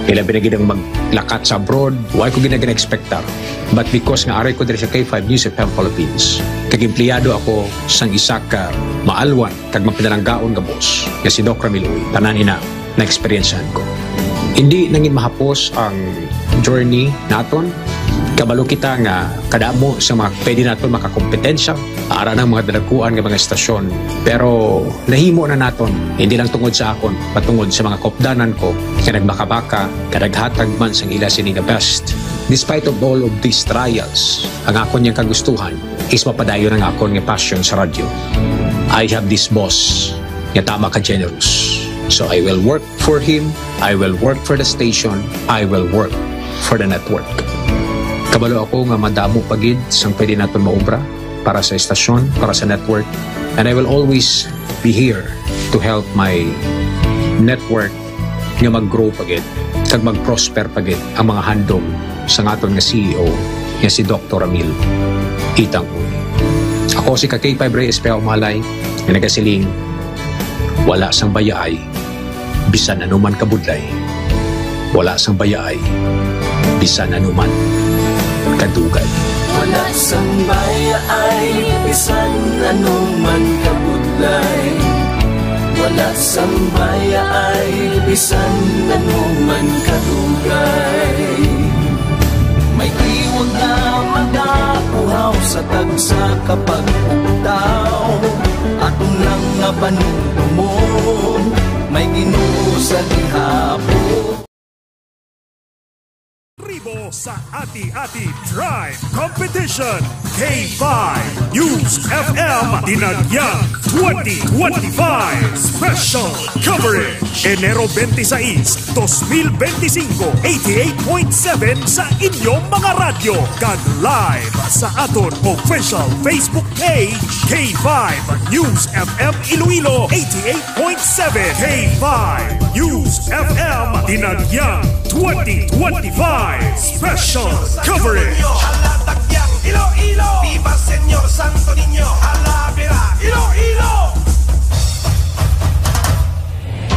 Ilabi na gid ang maglakat sa abroad, wala ko gina-, gina-expectar. But because nga aray ko diri sa K five News F M Philippines, kag empleyado ako sang isa ka maalwan kag mapinalanggaon nga boss nga si Doc Ramil Uy, tanan ina na-experiencehan ko. Hindi nangin mahapos ang journey naton. Kabalo kita nga kadamo sa mga pwede naton makakompetensya, ara ng mga dalaguan nga mga estasyon. Pero nahimo na naton, hindi lang tungod sa akon, patungod sa mga kopdanan ko nga nagbakabaka, kadaghatag man sang ila sini nga best. Despite of all of these trials, ang akon yang kagustuhan is mapadayon ang akon nga passion sa radyo. I have this boss nga tama ka generous. So I will work for him, I will work for the station, I will work for the network. Kabalo ako nga madamo pa gid sang pwede naton maobra para sa estasyon, para sa network, and I will always be here to help my network nga mag-grow pa gid kag mag-prosper pa gid ang mga handom sang aton nga C E O nga si Doctor Ramil Itang Uy. Ako si ka K five Rey Espejo Umalay nga nagasiling, wala sang bayaay bisan anuman kabudlay, wala sang bayaay bisan anuman kadugay. Wala sang bayay bisan ano man kabudlay. Wala sang bayay bisan ano man kadugay. May tiwag nga mag-auhaw sa tagsa ka pag-ugtaw. Aton lang nga panumdumon, may Ginoo sa gihapon. Tribo sa Ati-Ati Tribe Competition, K five News F M Dinagyang twenty twenty-five Special Coverage, Enero twenty-six, dos mil benti singko, eighty-eight point seven sa inyong mga radyo, kag live sa aton official Facebook page, K five News F M Iloilo, eighty-eight point seven K five News F M Dinagyang twenty twenty-five Special Coverage. Hala Takyang Iloilo, Viva Señor Santo Niño, Hala Bira Iloilo.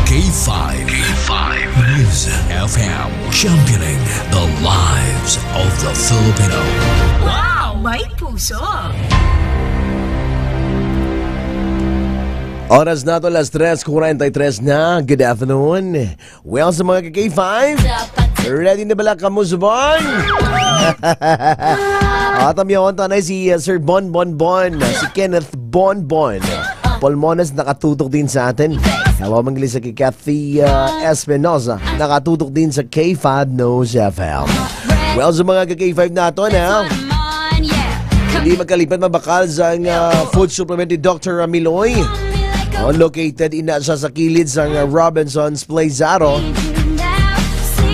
K five, K five News F M, championing the lives of the Filipino. Wow! May puso! Oras nato, alas tres kuwarenta y tres na. Good afternoon. Well, sa mga ka-K five, ready na bala kamo subong? At ang yaon to na si, uh, Sir Bon Bon Bon, si Kenneth Bon Bon. Polmones nakatutok din sa atin. Hello, mga sa kay Kathy, uh, Espinosa, nakatutok din sa K five News F M. Well, sa mga ka-K five nato na, hindi magkalipat mabakal sa, uh, food supplement ni Doctor Ramiloy. Oh, located ina sa, sa kilid sang Robinson's Place Zaro.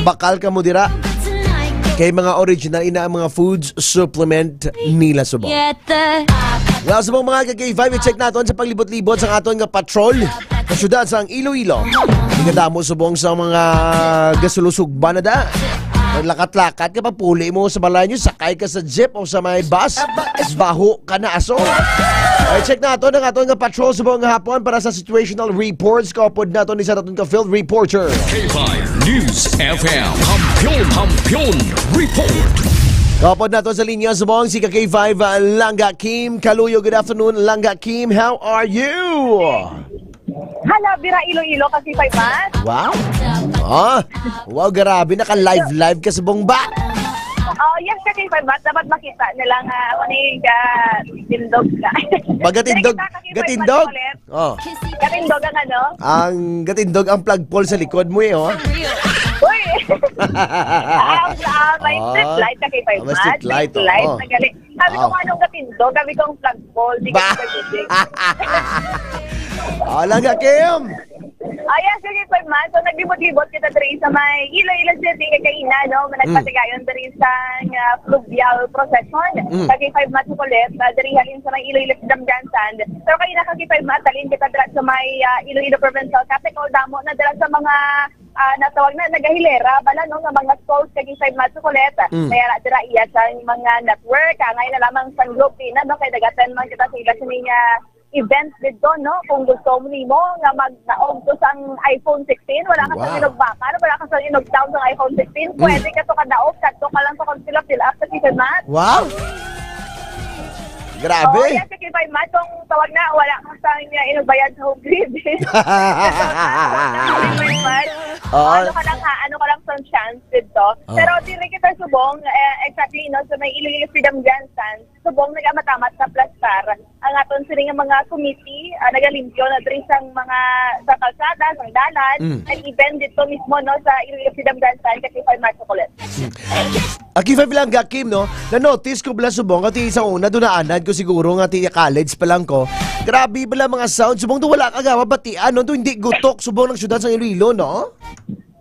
Bakal kamo dira. Kay mga original ina ang mga foods supplement nila subong. Well, subong mga ka-K five, i-check naton sa paglibot-libot sa aton nga patrol sa syudad sang Iloilo. Igadamo subong sa mga gasulusugba na da. Maglakat-lakat ka, pagpuli mo sa balay nyo, sakay ka sa jeep o sa may bus, baho ka na aso. Ay, check naton ang aton nga patrol subong nga hapon para sa situational reports. Kaupod naton ni sa aton ka field reporter. K five News F M. Kampiyon, Kampiyon Report. Kaupod naton sa linya subong si ka K five, uh, Langga Kim Kaluyo. Good afternoon, Langga Kim. How are you? Hala, Bira Iloilo, ka K five Mat. Wow. Ah, wow, grabe, naka-live-live ka subong ba? Oh, yes, ka K five Mat. Dapat makita nila nga, ano yung, ah, tindog ka. Baga tindog? Dili kita, ka K five Mat, Gatindog? Ulit. Oh. Gatindog ang ano? Ang gatindog ang flagpole sa likod mo eh, oh. Uy! Ah, ah, may Ah. Street light ka kay Five Ah, may Mat. Street light, Street light, oo. Nagali. Sabi ko, Ah. "Anong gatindog?" Sabi ko, "Ang flagpole." Di Ba? ka nagtubig. Ah, lang ka, Kim. Ah, yes, sige, Five Mat. So, naglibot-libot kita diri sa may Iloilo City, kay kaina, no? Mm. Nagpatigayon diri sa, ah, fluvial procession. Mm. Kay Five Mat, kulit, ah, diri halin sa may Iloilo Freedom Grandstand. Pero kaina, kay Five Mat, halin kita dira sa may, ah, Iloilo Provincial Capitol. Damo na dira sa mga, ah, natawag na, nagahilera, bala, no, nga mga stalls, kay Five Mat, kulit. Mm. Kaya na dira iya sa mga network, ah, ngayon na lamang sa Globe, na, no? Kay nag-attend man kita sa ila sa mga event dito, no? Kung gusto mo nimo nga magdaog to sang iPhone sixteen, wala ka sa Wow. Inog Bakal, wala ka sa Inog Town sang iPhone sixteen, Mm. pwede ka to kadaog, kadto ka lang sa Consuelo, fill up sa Five Mat. Wow! Grabe! Oh, yes, sa Five Mat, kung tawag na, wala ka sa inyo inugbayad sa home grid. Five Mat. Oo. Ano ka lang ha, ano ka lang sa chance dito. Oh. Pero diri kita subong, eh, exactly, no, sa may Iloilo Freedom Grandstand, subong nagamamat sa plastar ang aton sini nga mga committee, ah, nagalimpyo na diri sang mga, sa kalsada, sang dalan, Mm. and even dito mismo, no, sa Iloilo Freedom Grandstand, kasi Five Mat, kulit. Mm. Aki Five lang, ga, Kim, no? Na-notice ko bala subong, ati sa una, dunaanan ko siguro nga ati college pa lang ko. Grabe bala mga sound, subong do wala ka gawa batian, no? Do hindi gutok, subong ng syudad sa Iloilo, no?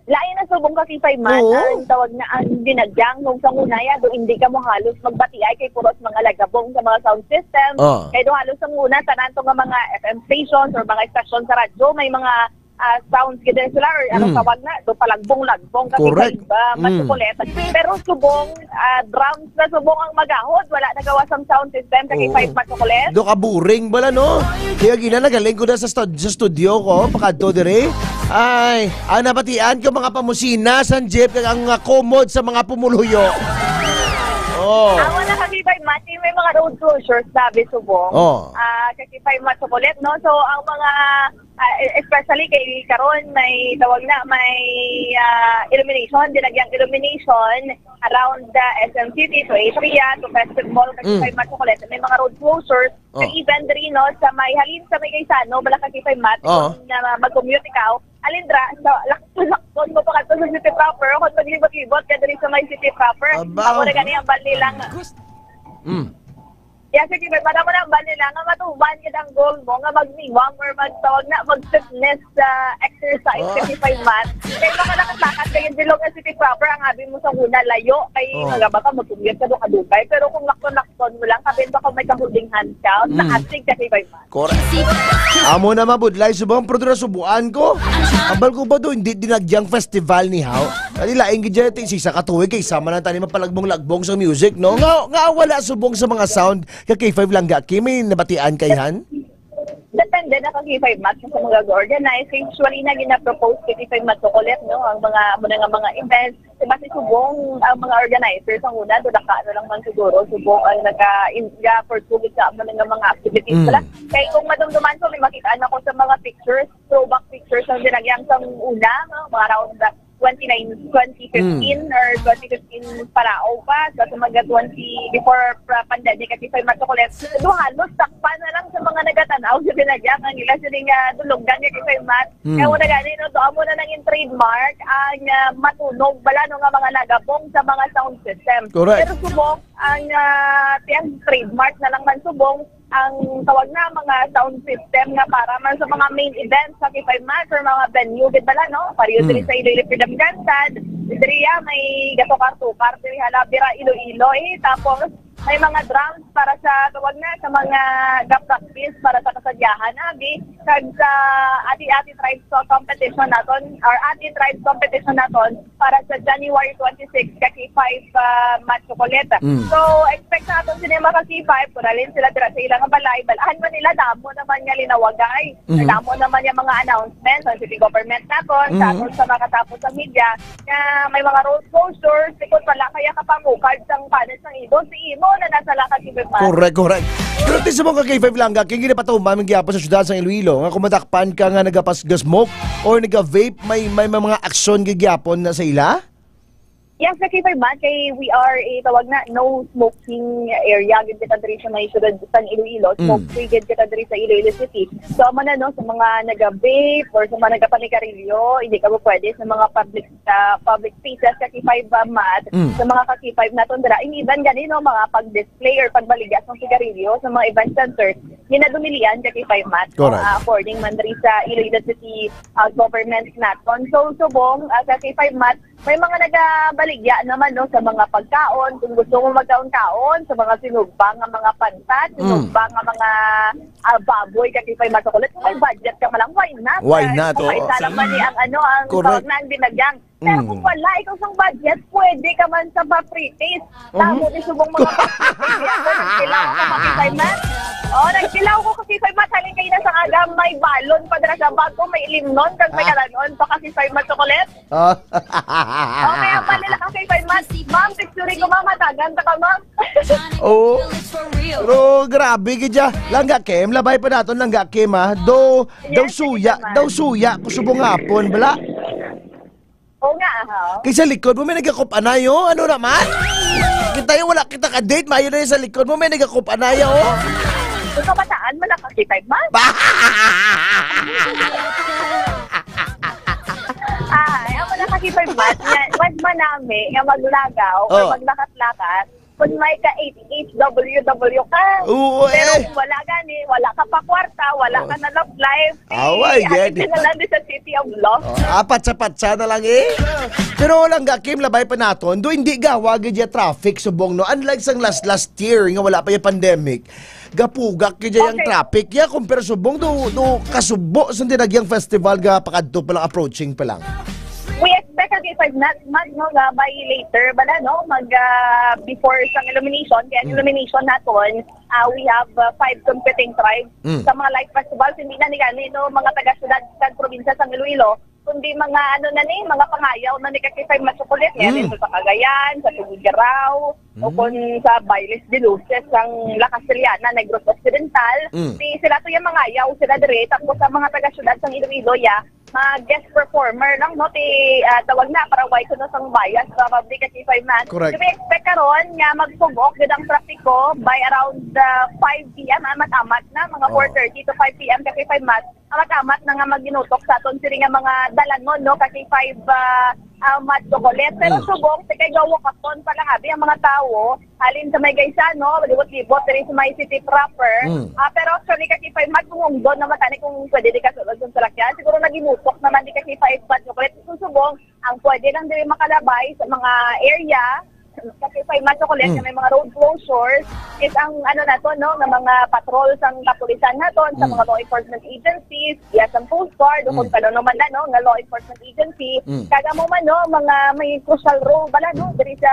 Lain na subong ka kay Five Mat, Oo. ang tawag na ang dinagyang nung sa una, ya, do hindi ka mo halos magbatiay kay puros mga lagabong sa mga sound system. Ah. Kay do halos ang una, tanan to nga mga F M stations or mga estasyon sa radyo, may mga, ah, sounds gid sila or anong Mm. tawag na, do palagbong-lagbong kasi Correct. sa iba, Mm. masukulit. Pero subong, ah, drums na subong ang magahod, wala nagawa sang sound system kasi Oo. Five Mat, kulit. Do ka boring bala, no? Kaya gina, nagaling ko na sa stud-, sa studio ko, pakadto dire. Ay, ang nabatian ko, mga pamusina, sang jeep, kag ang, ah, komod sa mga pumuluyo. Oh. Amo na, ka K five Matt, may mga road closures na, bi, subong. Oh. Ah, ka K five Matt, Chocolate, no? So, ang mga, ah, e-, especially kay karon, may tawag na, may, ah, illumination, dinagyang illumination around the S M City, to Asia, to Festival, ka K five Matt, Chocolate, may mga road closures. Oh. Kag even diri, no, sa may halin sa may Gaisano, bala, ka K five Matt, oh, kung, ah, mag-commute ikaw, alindra, sa lak-, lakton mo pa kadto sa city proper, kung maglibot-libot ka diri sa may city proper. Aba, amo na gani ang bali lang. Gus-, mm. Yes, sige, may para mo na ang bali lang nga matuban ka ang goal mo, nga magniwang or magtawag na, mag-fitness, ah, exercise, oh, ka K five Matt. Kay baka nakasakat kayo bilog nga city proper, ang abi mo sa una, layo, kay, oh, nga baka magkumbiyat ka doon kadugay. Pero kung lakton-lakton mo lang, kapin baka may ka-holding hand ka, mm, nakasig ka, K five Matt. Correct. Amo na mabudlay, subong, pero nasubuan ko. Ambal ko ba to, hindi dinagyang festival ni Hao? Kani lain gid dyan, ti, isa ka tuig, kay sama na tani mapalagbong-lagbong sa music, no? Nga, nga wala subong sa mga sound, ka K five lang ga, Kim, may nabatian kay Han? Depende na ka K five Matt sa mga organize. Usually na ginapropose ka K five Matt, Chocolate, no? Ang mga, muna nga mga events, Di ba, si subong ang mga organizers ang una, do naka ano lang man siguro, subong ang naka-, in-, ga-pursue sa amo na nga mga activities, mm, nila. Kay kung madumduman ko, may makita na ko sa mga pictures, throwback pictures ang dinagyang sang una, no? Mga around the twenty nine, twenty fifteen, mm, or twenty fifteen parao pa, sa, sa mga twenty, before pa pandemic, at least ay matukulit. So, halos takpan na lang sa mga nagatanaw sa dinagyang ang ila sila nga dulugdan nga kay Matt. Mm. Kaya wala gani, no? To, amo na nang in trademark ang, ah, matunog bala, no, nga mga nagabong sa mga sound system. Correct. Pero subong ang, ah, ti-, ang trademark na lang man subong ang tawag na mga sound system nga para man sa mga main events sa K five Matt or mga venue, gid bala, no? Pareho diri, mm, sa Iloilo Freedom Grandstand, diri, ah, may gatukar-tukar diri, hala, bira Iloilo, eh. Tapos, may mga drums para sa, tawag na, sa mga ga-practice para sa kasadyahan, abi. Kag sa Ati-Ati Tribes Competition naton, or Ati Tribes Competition naton, para sa January twenty-six, ka K five, ah, Matt, Chocolate. Mm. So, expect naton sila, mga ka K five, kung alin sila dira sa ilang balay, balahan man nila, damo naman nga linawagay. Mhm. Damo naman yung mga announcements sa city government naton, sa, mhm, aton sa makatapos sa media, nga may mga road closures, because wala kaya kapangukad sang panit sang ido, si imo na nasa lakad, si Bebas. Correct, correct. Pero ti subong ka K five lang, kay ginapatuman man gyapon sa syudad sang Iloilo, nga kung madakpan ka nga nagapas-, ga-smoke or naga-vape, may, may, may mga aksyon gyapon na sa ila? Yes, ka K five Matt, kay we are a, tawag na, no smoking area gid kita diri sa may syudad sang Iloilo. Mm. Smoke free gid kita diri sa Iloilo City. So, amo na, no, sa mga naga-vape or sa mga nagapanigarilyo, hindi ka mo pwede sa mga public, ah, public spaces, ka K five Matt, mm, sa mga ka K five naton dira. And even gani, no, mga pag-display or pagbaligya sa sigarilyo sa mga event center, ginadumilian, ka K five Matt, no? Correct. Ah, according man diri sa Iloilo City, ah, government naton. So, subong, ah, ka K five Matt, may mga nagabaligya naman, no, sa mga pagkaon. Kung gusto mo magkaon-kaon sa mga sinugba nga mga pantat, mm, sinugba nga mga, ah, baboy, ka K five Matt, Chocolate, kung may budget ka man lang, why not? Why not? Oo. Kaisa lang man ni ang, ano, ang, correct, tawag na, ang dinagyang. Pero kung, mm, wala ikaw sang budget, pwede ka man sa Papritis. Mhm. Tamo ni subong mga Papritis. Nagkilaw ako, ka K five Matt. Oh, nagkilaw ko, ka K five Matt. Halin kayo na sa aga, may balon pa dira sa bag ko, may limnon, kag may, ah, kalanon pa, ka K five Matt, Chocolate. Ah. Okay, ang panila ka kay Matt. Ma'am, picture ko, ma'am. Hatagan ta ka, ma'am. Oo. Pero grabe gid siya. Langga Kim, labay pa naton, Langga Kim, ha. Do, daw, yes, suya, sige, ma'am, daw suya ko subong hapon, bala. Oo nga, ha. Kay sa likod mo may nagakup-anay, oh. Ano naman? Kita yung wala kita ka-date, mayo na yung sa likod mo may nagakup-anay, oh. Kung kabataan, malakakitay, ma'am. Ah, ayaw mo na kasi pag mat-, nga, wag manami, nga maglagaw, or, oh, maglakat-lakat, kung may ka H W W ka. Oo, pero eh, kung wala gani, wala ka pa kwarta, wala, oh, ka na love life, away, eh, gani, atid ka na lang din sa City of Love. Oh, apat sa patsa na lang, eh. Pero Langga Kim, labay pa naton. Do, hindi gawa gid ya traffic subong, no? Unlike sang last, last year, nga wala pa yung pandemic, gapugak gid ang, okay, traffic. Ya, kumpara subong do, do kasubo sa dinagyang festival, ga pakadto pa lang, approaching pa lang. We expect, okay, five not, not, no, nga by later, bala, no, mag, ah, before sang illumination, kaya ang, mm, illumination naton, ah, we have, ah, five competing tribes. Mm. Sa mga light festivals, hindi na ni gani, no, mga taga-syudad, taga-probinsya sang Iloilo, kundi mga, ano na ni, mga pangayaw na ni, ka K five Matt, Chocolate, mm, yan, sa Cagayan, sa Tuguegarao, o Mm. kung sa Bailes de Luces, ang La Castellana, Negros Occidental, Mm. si sila to yung mangayaw sila dire, tapos ang mga taga-syudad sang Iloilo, ya, mga guest performer lang, no? Ti, ah, tawag na, para why kuno sang bias, probably kasi five man. Correct. Kami expect karon nga magsugok gid ang trapiko by around, ah, five P M, ah, amat-amat na, mga Oh. four thirty to five P M kasi five man. Amat-amat na nga maginutok sa aton sini nga mga dalanon, no? Kasi five, ah, ah, Mad Chocolate. Pero Mm. subong, ti kay gawakaton pa lang, abi, ang mga tawo, halin sa may Gaisano, libot-libot, diri sa may city proper. Mm. Ah, pero actually, kasi five Mad, kung ungdon naman tani kung pwede di kasulod sa salakyan. Siguro nagimutok naman di kasi five Mad Chocolate. Kung subong, ang pwede lang diri makalabay sa mga area, kasi five Mad Chocolate Mm. na may mga road closures, is ang ano nato, no, nga mga patrol sang kapulisan naton, sa Mm. mga law enforcement agencies, iya sang Coast Guard, o kung Mm. kano naman na, no, nga law enforcement agency. Mm. Kag amo man, no, mga may crucial role bala, no, diri sa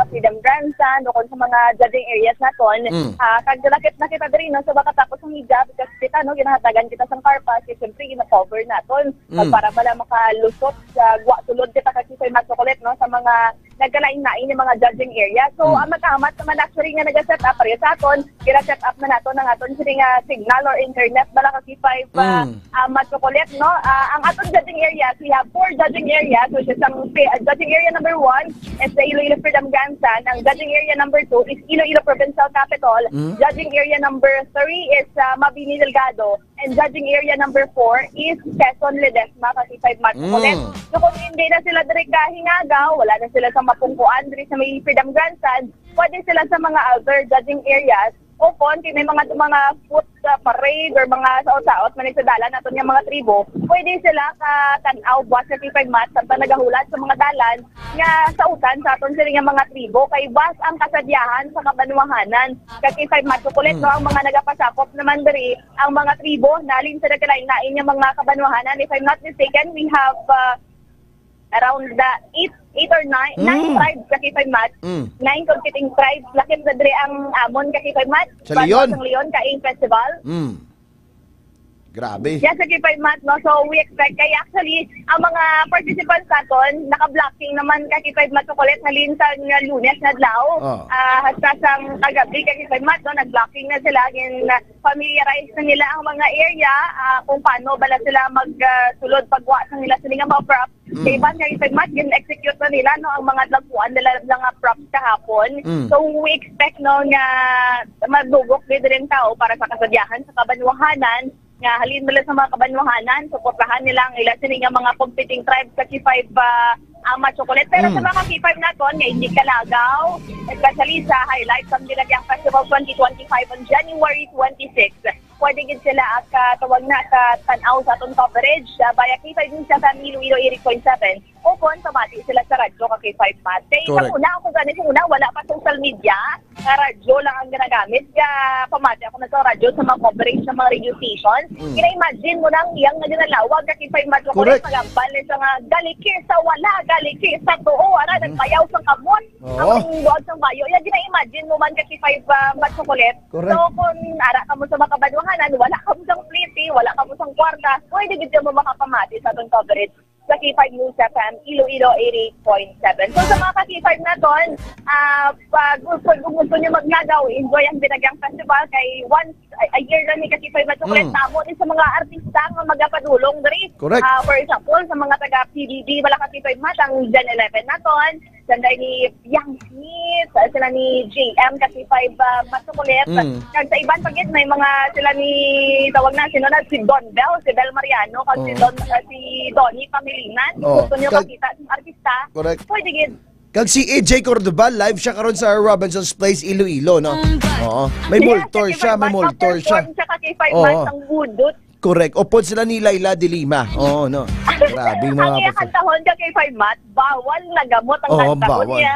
Freedom Grandstand, o kung sa mga judging areas naton. Mm. Ah, kag lakip na kita diri, no, sa makatapos ang hijab, because kita, no, ginahatagan kita sang car pass, kay siyempre, gina-cover naton. Kag Mm. para bala makalusot sa gwa sulod kita kag si Sir Matt Chocolate, no, sa mga nagkalain-lain nga mga judging area. So, Mm. ang makahamat naman actually nga nag-set up pareho sa aton, gina-set up na naton ang aton sini nga signal or internet bala kasi five, ah, Mm. ah, Matt Chocolate, no? Ah, ang aton judging areas, we have four judging areas, which is ang fi-, ah, judging area number one is the Iloilo Freedom Grandstand. Ang judging area number two is Iloilo Provincial Capitol. Mm. Judging area number three is, ah, Mabini Delgado. And judging area number four is Quezon Ledesma, kasi five Matt Chocolate. Mm. So, kung hindi na sila diri kahingagaw, wala na sila sa mapungkuan diri sa may Freedom Grandstand, pwede sila sa mga other judging areas. O kung may mga, mga foot, uh, parade or mga saot-saot man sa dalan naton nga mga tribo, pwede sila ka tan-aw buwas sa five Matt samtang nagahulat sa mga dalan nga sautan sa aton sila nga mga tribo kay buwas ang kasadyahan sa kabanwahanan. Kasi five Matt Chocolate, Mm. no, ang mga nagapasakop naman diri ang mga tribo, nalin sa nagkalain-lain nga mga kabanwahanan. If I'm not mistaken, we have, uh, around the eight, eight or nine, nine Mm. tribes sa Kifay Mat. Mm. Nine competing tribes. Lakip na diri ang amon ka Kifay Mat. Sa Banwa Leon? Sang Leon, Kaing Festival. Mm. Grabe. Yes, sa Kifay Mat, no? So, we expect, kay actually, ang mga participants naton, naka-blocking naman ka Kifay Mat Chocolate, halin sa nga Lunes nga adlaw. Oh. Ah, hasta sang kagabi ka Kifay Mat, no? Nag-blocking na sila. Gin, familiarize na nila ang mga area, ah, kung paano bala sila mag, ah, sulod pagwa sa nila sila nga mga props. Mm. Sa iban nga segment, gin-execute na nila, no, ang mga dagkuan nila lang nga props kahapon. Mm. So, we expect, no, nga madugok gid rin tao para sa kasadyahan sa kabanwahanan, nga halin nila sa mga kabanwahanan, suportahan nila ang ila sini nga mga competing tribes sa K five, ah, Ama Chocolate. Pero sa Mm. mga K five naton nga hindi kalagaw, especially sa highlights ang Dinagyang Festival twenty twenty-five on January twenty-six, pwede gid sila, ah, katawag na, ka tan-aw sa atong coverage, ah, via K five News F M Iloilo eighty point seven. O kon pamati sila sa radyo ka K five Mat. Kay sa Correct. una, ako gani, sa una, wala pa social media, nga radyo lang ang ginagamit. Kaya pamati ako na sa radyo sa mga coverage sa mga radio station. Mm. Gina-imagine mo na ang iyang nga ginalawag ka K five Mat. Correct. Correct. Magambal na siya nga, "Galiki sa wala, galiki sa tuo." Ara, Mm. nagbayaw sa kamot. Oo. Ang buwag sang bayo. Yan, gina-imagine mo man ka K five, ah, Mat Chocolate. Correct. So, kung ara ka mo sa makabanwahanan, wala ka mo sang pliti, wala ka mo sang kwarta, pwede gid ka mo makapamati sa atong coverage sa K five News F M, Iloilo eighty point seven. So, sa mga ka K five naton, ah, pag, pag gusto nyo magnagaw, enjoy ang Binagyang Festival kay once a, a year lang ni ka K five Mat Chocolate. Mm. Tamo ni sa mga artista nga magapadulong diri. Correct. Ah, for example, sa mga taga P B B, wala ka K five Mat, ang Gen eleven naton, Sanday ni Yang Smith, sila ni J M kasi five, ah, Matukulit. Mm. Kag sa iban pa gid, may mga sila ni, tawag na, sino na, si Don Bell, si Bel Mariano, kag si Oo. Don, ah, si Donnie Pangilinan. Oo. Gusto nyo Kag makita ang artista? Correct. Pwede gid. Kag si A J Cordoba, live siya karon sa Robinson's Place, Iloilo, no? Oo. May Yes, mall tour kasi siya, may five months, mall tour siya. Perform siya kasi five Oo. months ang budot. Correct. Upod sila ni Laila de Lima. Oo, no. Grabe, mga Ang iya kapatid. Kantahon ka kay Five Mat, bawal na gamot ang Oo, kantahon bawal. niya.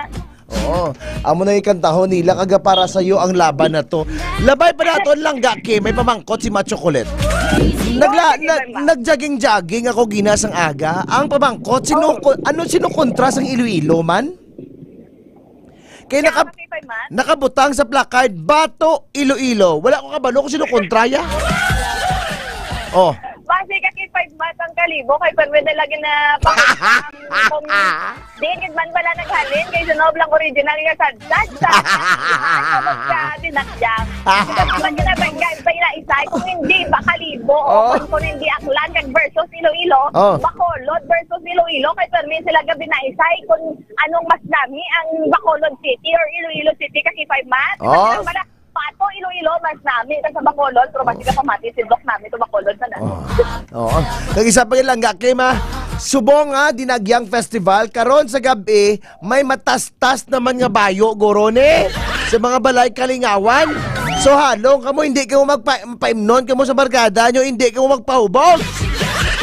Oo. Amo na yung kantahon nila, kaga para sa'yo ang laban na to. Labay pa naton lang, Gaki. May pamangkot si Macho Kulit. Nagla, Sige, nag, Five Mat. Nag-jogging-jogging ako gina sang aga. Ang pamangkot, sino, Oh. ko, ano, sino kontra sang Iloilo man? Kay Kaya naka-, kami pa, man. Nakabutang sa placard, "Bato, Iloilo." Wala ko kabalo kung sino kontra ya. Oh. Basi ka K five Mat ang kalibo, kay permi na lagi na pakita ang kung di gid man bala naghalin, kay sunob lang original nga sadsad sa sa dinakyang. Kung hindi pa isay, kung hindi pa kalibo, o Oh. kung, kung hindi Aklan kag versus Iloilo, Oh. Bacolod versus Iloilo, kay permi sila gabi na isay kung anong mas nami ang Bacolod City or Iloilo City ka K five Mat. Oh. Kasi wala, Pato, Iloilo, mas nami ka sa Bacolod, pero basi ka pamati, si Doc nami to Bacolod na na. Oh. Oo. Kag isa pa lang, Gaki, ma. Subong, ah, Dinagyang Festival. Karon sa gabi, may matastas naman nga bayo, guro, ni. Sa mga balay kalingawan. So, halong kamo, hindi kamo magpa-, paimnon kamo sa barkada nyo, hindi kamo magpahubog.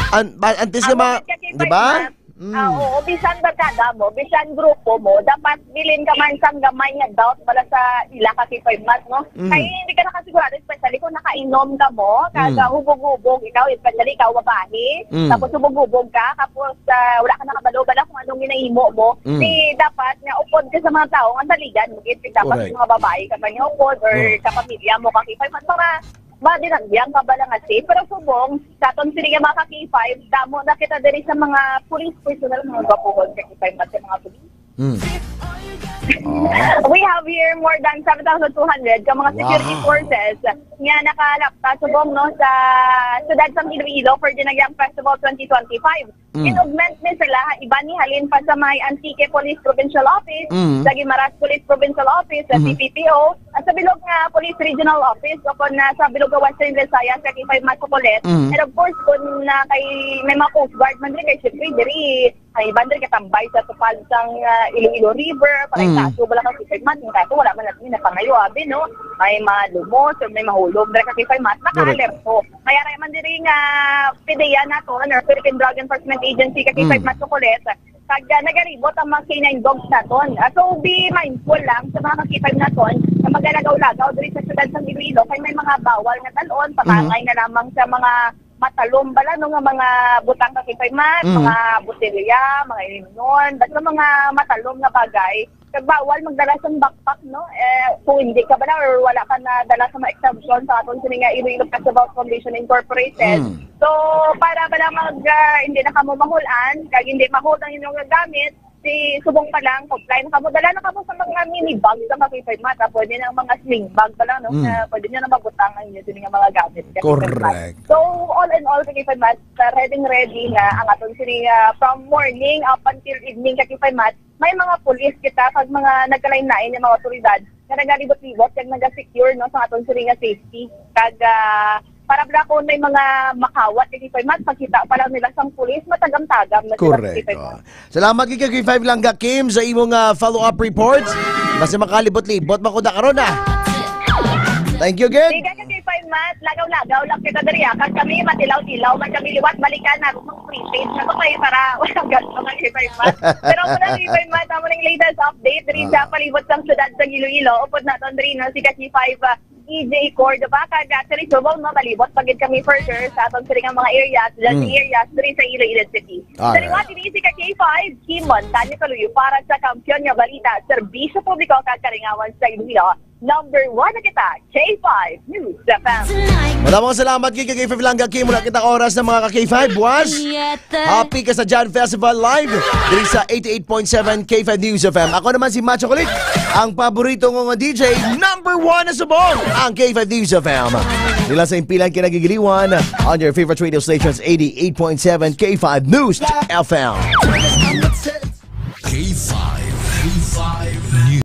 An-, ba-, antes nga Amo ma-, gid ka, di ba? K five Mat. Mm. Ah, oo, bisan barkada mo, bisan grupo mo, dapat bilin ka man sang gamay nga doubt bala sa ila ka K five Mat, no? Mm. Kay hindi ka nakasigurado, especially kung nakainom ka mo, kag Mm. ah, hubog-hubog ikaw, especially ikaw, babae, Mm. tapos hubog-hubog ka, tapos ah, wala ka nakabalo bala kung anong ginahimo mo, Mm. di dapat nga upod ka sa mga tao nga saligan mo, gid, dapat Correct. sa mga babae ka man nga upod or Mm. kapamilya mo ka K five Mat, para madinagyang ka bala nga safe. Pero subong, sa aton sini nga mga ka K five, damo na kita diri sa mga police personnel, mga gwapuhon ka K five Mat sa mga police. Mm. Oh. We have here more than seven thousand two hundred ka mga security Wow. forces nga nakalapta subong, no, sa siyudad sang Iloilo for Dinagyang Festival twenty twenty-five. Mm. In-augment ni sila, iban ni halin pa sa may Antique Police Provincial Office, Mm. sa Guimaras Police Provincial Office, sa Mhm. C P P O, at sa bilog nga Police Regional Office, o kon na sa bilog nga Western Visayas, sa K five Mat Kukulit. Mm. And of course, kung na kay may mga Coast Guard man diri, kay syempre, diri, ay iban diri katambay sa tupad sang, ah, Iloilo River, para Mm. kaso wala ka K five Mat, yung kaso wala man natin napangayo, abi, no? May malumos, or may mahulog, diri ka K five Mat, Correct. naka-alerto. Kaya ra man diri nga PDEA naton or Philippine Drug Enforcement Agency ka K five Mm. Mat Kukulit, kag, ah, nagalibot ang mga K nine dogs naton. Ah, so, be mindful lang sa mga ka K five naton na magalagaw-lagaw diri sa siyudad sang Iloilo kay may mga bawal nga dal-on, Mhm. pamangay na lamang sa mga matalom bala, no, nga mga butang ka K five Mat, Mhm. mga botelya, mga imnon, basta mga matalom nga bagay. Kag bawal magdala sang backpack, no? Eh, kung hindi ka bala or wala ka na dala sa mga exemption sa aton sini nga Iloilo Festival Foundation Incorporated. Mm. So, para bala mag, ah, hindi na kamo mahulan, kag hindi mahol ang inyong gamit, si subong pa lang, comply na kamo. Dala na kamo sa mga mini bag sa mga K five Mat, ah. Pwede na ang mga sling bag pa lang, no? Mm. Na pwede nyo na mabutang ang inyo sini nga mga gamit. Ka K five Mat. Correct. So, all in all, ka K five Mat, ah, ready, ready na ang aton sini, ah, from morning up until evening, ka K five Mat, may mga pulis kita kag mga nagkalain-lain nga mga otoridad nga nagalibot-libot kag naga-secure, no, sa aton sini nga safety. Kag, ah, para bala kung may mga makawat, ka K five Mat, pagkita pa lang nila sang pulis, matagam-tagam na sila, Correct. ka K five Mat. Oh. Salamat kay ka K five Langga Kim sa imong, ah, follow-up reports. Basta makalibot-libot man ko na karon, ah. Thank you, good. Sige, ka K five Mat, lagaw-lagaw lang kita diri, ah. Kag kami, matilaw-tilaw man kami liwat. Balikan nato ang prepaid na to kay para wala gasto ng K five Mat. Pero muna, K five Mat, amo ning latest update diri sa Ah. palibot sang siyudad sa Iloilo. Upod naton diri, no, si ka K five, ah, E J Cordova. Kag actually, subong, no, malibot pa gid kami further sa aton sini nga mga areas, dyan sa Mm. areas diri sa Iloilo City. Alright. Sa liwat ini si ka K five, Kimon, Tanya Kaluyo para sa Kampiyon nga Balita, Serbisyo Publiko kag Kalingawan sa Iloilo. Number one na kita, K five News F M. Maraming salamat kay K five Langga Kim. Wala kita oras ng mga ka K five. Buwas, happy ka sa Jan Festival Live diri sa eighty-eight point seven K five News F M. Ako naman si Macho Kulit, ang paborito ko nga D J, number one na subong, ang K five News F M. Nila sa impilan kinagigiliwan on your favorite radio stations, eighty-eight point seven K five News F M. K five. K five.